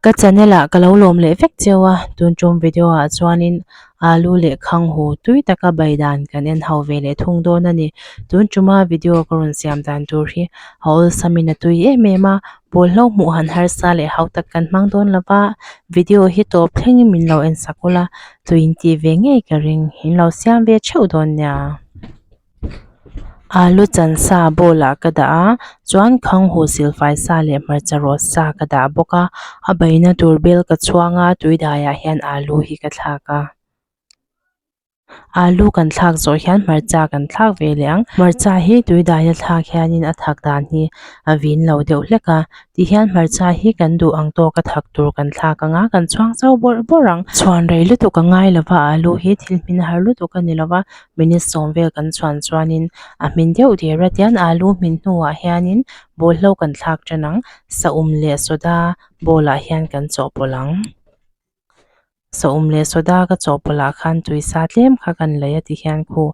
Ka channel ah ka lo lawm leh vek cheu a, tun tum video ah chuanin alu leh khanghu tui taka bai dan kan en ho ve leh thung dawn a ni. Tun tuma video ka rawn siam dan tur hi a awlsamin a tui em em a, bawlhlo hmuh han harsa leh hau tak kan hmang dawn lo va, video hi tawp thlengin min lo en sak ula, tui in tih ve ngei ka ring, in lo siam ve theuh dawn nia. Alu chan sa bowl ah ka dah a chuan khanghu silfai sa leh hmarcha rawt sa ka dah bawk a a beihna tur bel ka chhuang a tui dai ah hian alu hi ka thlak a alu kan thlak zawh hian hmarcha kan thlak ve leh ang hmarcha hi tui dai a thlak hianin a thak dan hi a vin lo deuh hlek a Tihian hmarcha hi kan duh ang tawk a thak tur kan thlak ang a, kan chhuang chau bawrh bawrh ang. Chhuan rei lutuk a ngai lo va, alu hi thil hmin har lutuk a ni lo va, minute sawm vel kan chhuan chuanin a hmin deuh der a. Tihian alu hmin hnuah hianin bawlhlo kan thlak tan ang, saum leh soda bowl ah hian kan chawhpawlh ang. Saum leh soda ka chawhpawlh ah khan tui sa tlem kha kan lei a ti hian khu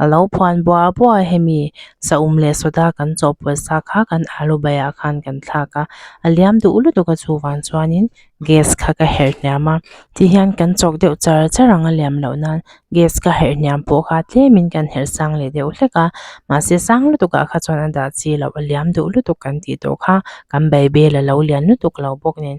a lo phuan buah buah a hemi saum leh soda kan chawhpawlh sa kha kan alu bai ah khan kan thlak a a liam duh lutuk a chuvang chuanin gas kha ka herh hniam a ti hian kan chawk deuh char char ang a liam loh nan gas ka herh hniam pawh kha tlemin kan herh sang leh deuh hlek a mahse sang lutuk ah kha chuan a dah chi loh a liam duh lutuk kan tih tawh kha kan bai bel a lo lian lutuk lo bawk nen.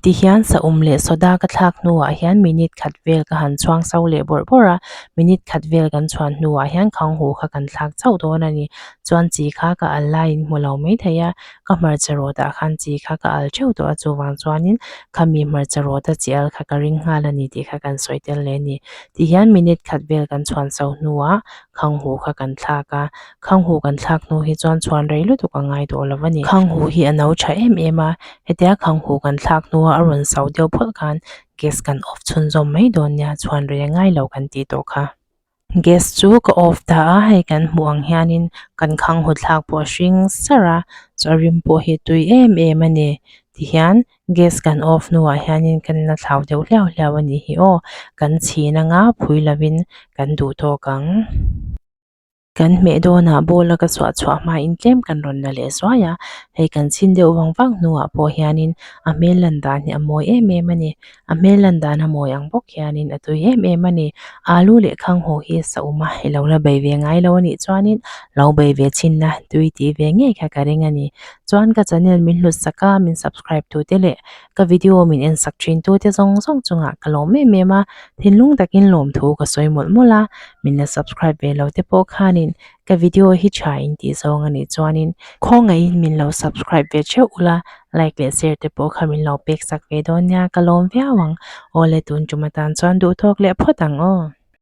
Tihian saum leh soda ka thlak hnuah hian minute khat vel ka han chhuang so leh bawrh bawrh a, minute khat vel kan chhuan hnuah hian khanghu kha kan thlak chauh dawn a ni. Chuan chi kha ka al laiin hmu lo mai thei a, ka hmarcha rawtah khan chi kha ka al theuh tawh a, chuvang chuanin khami hmarcha rawta chi al kha ka ring nghal a ni tih kha kan sawi tel leh a ni. Tihian minute khat vel kan chhuan so hnuah khanghu kha kan thlak a, Khanghu kan thlak hnu hi chuan chhuan rei lutuk a ngai tawh lo a ni. Khanghu hi a no tha em em a, hetia khanghu kan thlak hnua a rawn so deuh phawt khan gas kan off chhunzawm mai dawn nia, chhuan rei a ngai lo kan tih tawh kha. Gas chu ka off ta a, hei kan hmuh ang hianin kan khanghu thlak pawh a hring sar a, chu a rim pawh hi tui em em a ni. Tihian gas kan off hnuah hianin kan la thlau deuh hliau hliau a nih hi aw, kan chhin anga phui lovin kan duh tawk ang. Kan hmeh dawnah bowl a ka chhuah chhuah hmain tlem kan rawn la leh zuai a, hei kan chhin deuh vang vang hnuah pawh hianin a hmel lan dan hi a mawi em em a ni. A hmel lan dan a mawi ang bawk hianin a tui em em a ni. Alu leh khanghaw hi sa um a, i lo la bei ve ngai lo a nih chuanin lo bei ve chhin la tui tih ve ngei kha ka ring a ni. Chuan ka channel min hlut sak a, min subscribe tu te leh ka video min en sak thin tu te zawng zawng chungah ka lawm em em a, thinlung takin lawmthu ka sawi mawlh mawlh a. Min la subscribe ve lo te pawh khanin ka video hi tha in tih zawng a nih chuanin khawngaihin min lo subscribe ve theuh ula like leh share te pawh kha min lo pek sak ve dawn nia ka lawm viau ang. Awle tun tum atan chuan duhthawk leh phawt ang aw.